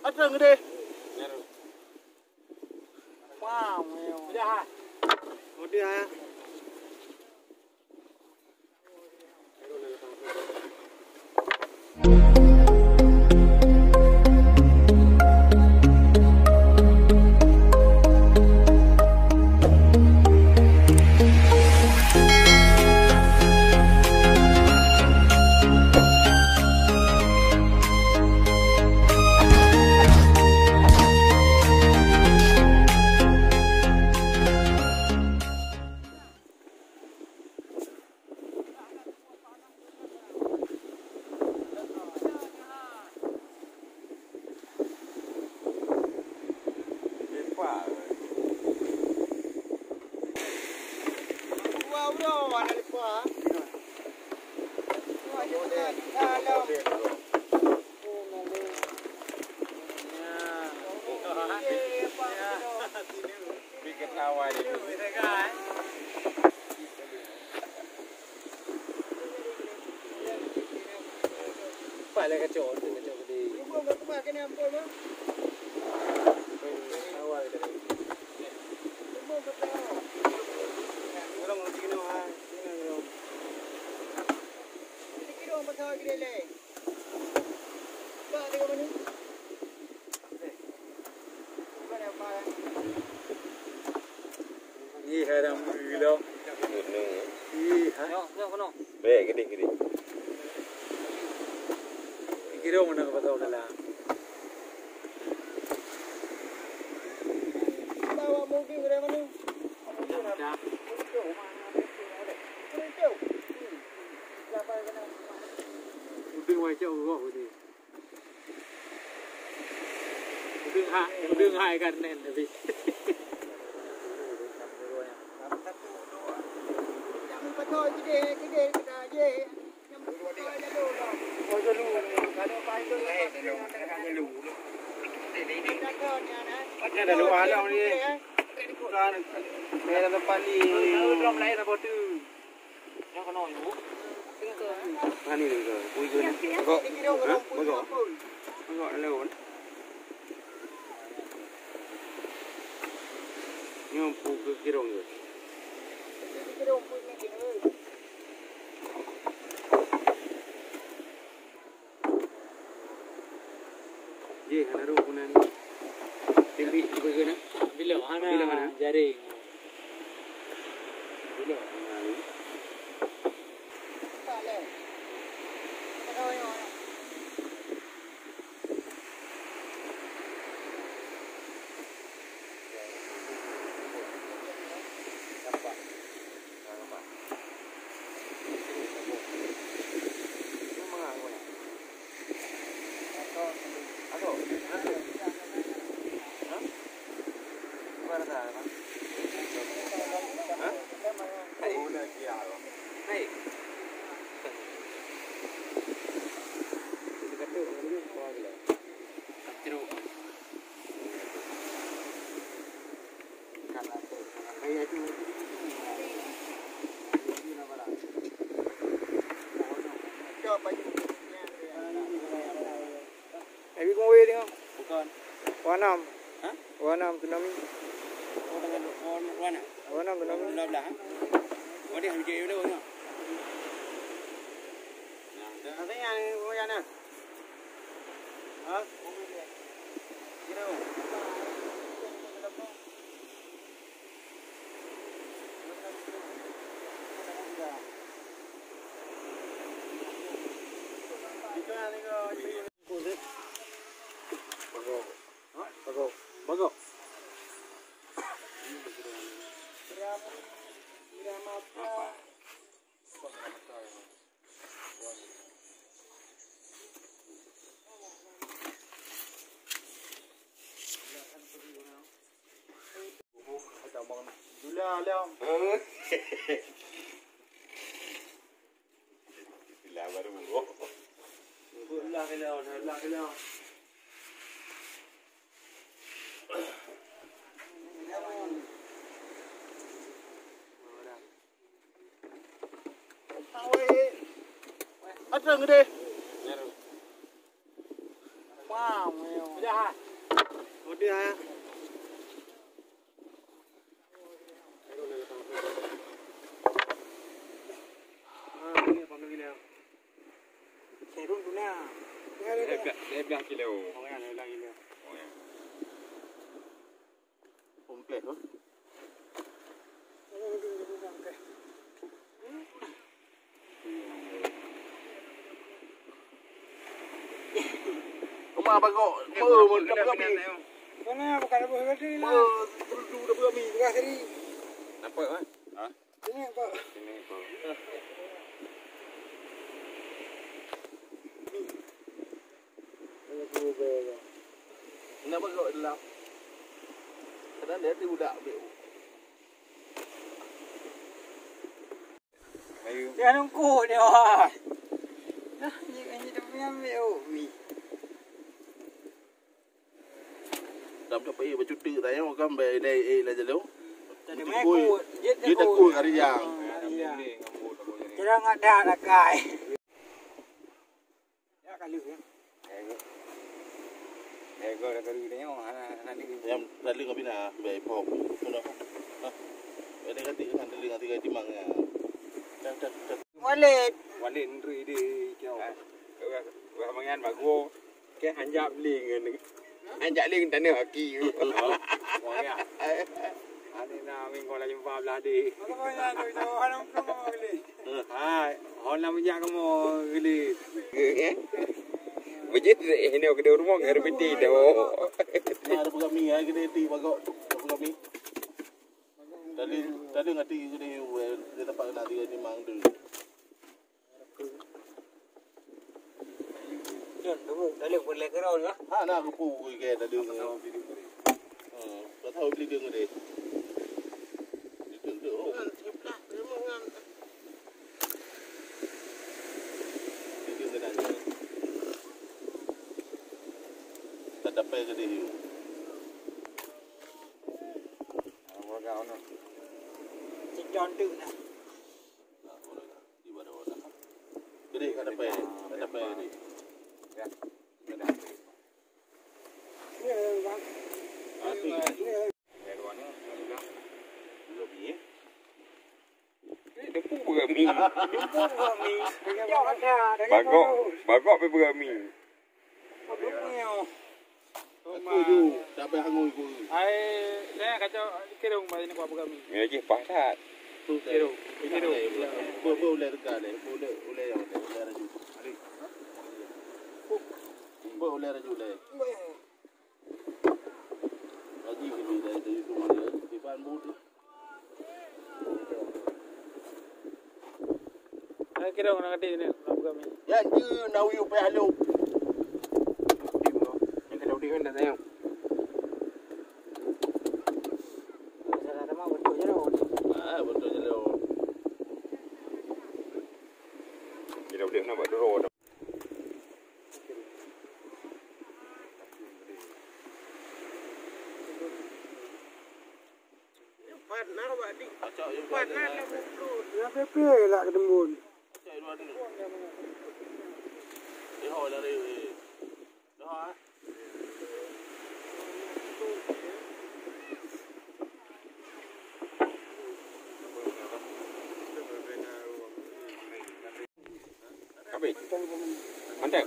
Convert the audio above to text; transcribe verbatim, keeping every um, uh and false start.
Ateueng gede. Wow, udah, ha? Udah, ha? Pat lé kacok, kacok gede. Awai tadi. Orang lagi kena, ha. Kena orang. Kita kira orang pasal gede leh. Bak dia mana? Ih, hai dah mula. Ih, ha. Nyoh, nyoh, kono. Bèk, gede, gede. Kira mana kau tahu dalam. Bawa mobil dari mana? Dah, dah. Udeng wajah Allah ni. Udeng ha, udeng hai kan nen tapi. Ada lu alam ni. Bukan. Ni ada tempat ni. Belum lain apa tu? Mana ni ke? Kui ke ni? Bogok. Ha? Bogok. Bogok dalam. Nyoe pu keu kirong ke? Jih, hana rôh guna ni. Timbi cuba ke na? Bila hana. Bila hana? Jaring. Bila hana ni? Abi kong wei tengok. Bukan. Wanam. Ha? Wanam tsunami. Oh, dengan, oh, Wanam. Wanam tsunami. Dua belas, ha? Oh, dia hijau dulu, ha? Nah, dah. Nanti yang, yang mana? Ha? Kira. Bagok. Bagok. Bagok. Apa? Ateueng gede. Udah, ha? Udah, ha? Ah, ini apa lagi dah? Serun tu nah. Lebih, lebih kilo. Oh ya, lebih kilo. Oh ya. Komplit tu. Rumah bagok, me, me, dah berami. Mana bukan dah berami? Me, gerudu dah berami. Tengah tadi. Nampak, eh? Ha? Sini, Pak. Sini, Pak. Kenapa kau dalam? Kadang dia tu budak ambil. Ayo. Dia nunggu dia, wah. Nah, ni, ni dia punya ambil, oh, mi. Dam tapi bacut tu tayang kan, bai dai, eh, lah jalo. Jadi mai ku, jit ku. Jit ku kari yang. Ah, iya. Kira nggak ada rakai. Ya, kalu ya. Ego. Ego dah kalu tengok, hana, hana ni. Yang tadi kau bina, bai pop. Sudah. Hah? Bai dai kati, kan tadi kati, kati mang ya. Dah, dah, dah. Walid. Walid neri di kau. Ha? Wah, wah, mangan bagus. Ke anjak beli ngan. Anjak beli ngan tanah aki. Oh, oh, ya. Ani na minggu lagi empat belas di. Apa kau yang tu, tu, orang tu mau beli? Hai, orang nak minyak kamu beli. Eh? Bejit, eh, ini kena rumah, harus beti tu. Nah, ada pegang mi, hai, kena ti bagok. Ada pegang mi. Tadi, tadi ngati kena, eh, dia tempat kena tiga ni mang tu. Jom, tunggu. Dah boleh, boleh kerong lah. Ha, nak kupu ke tadi. Hmm, tak tahu beli dia ngedeh. Itu tu. Dia ngedeh. Tak dapat ke dia. Cik John tu nah. Gede ka dapat, ka dapat gede. Depu berami. Bagok, bagok pun berami. Aku ju, sampai hangui ku. Ai, saya kacau kira rumah ini kuat berami. Ni lagi pahat. Kira, kira. Bu, bu ulai rega le, bu ulai, ulai yang ulai, ulai raju. Bu, bu ulai raju le. Haji kami dari, dari tu mana? Di Ban Bu tu. Hai, kira orang kata ni, nak buka mi. Ya, je nak uyuh payah lom. Yang kalau dia kan dah sayang. Ah, betul je lo. Kira dia nak buat dulu. Empat nah, Pak Dik. Empat nah, dah mulut. Dah pepe lah ketembun. Habis. Mantap.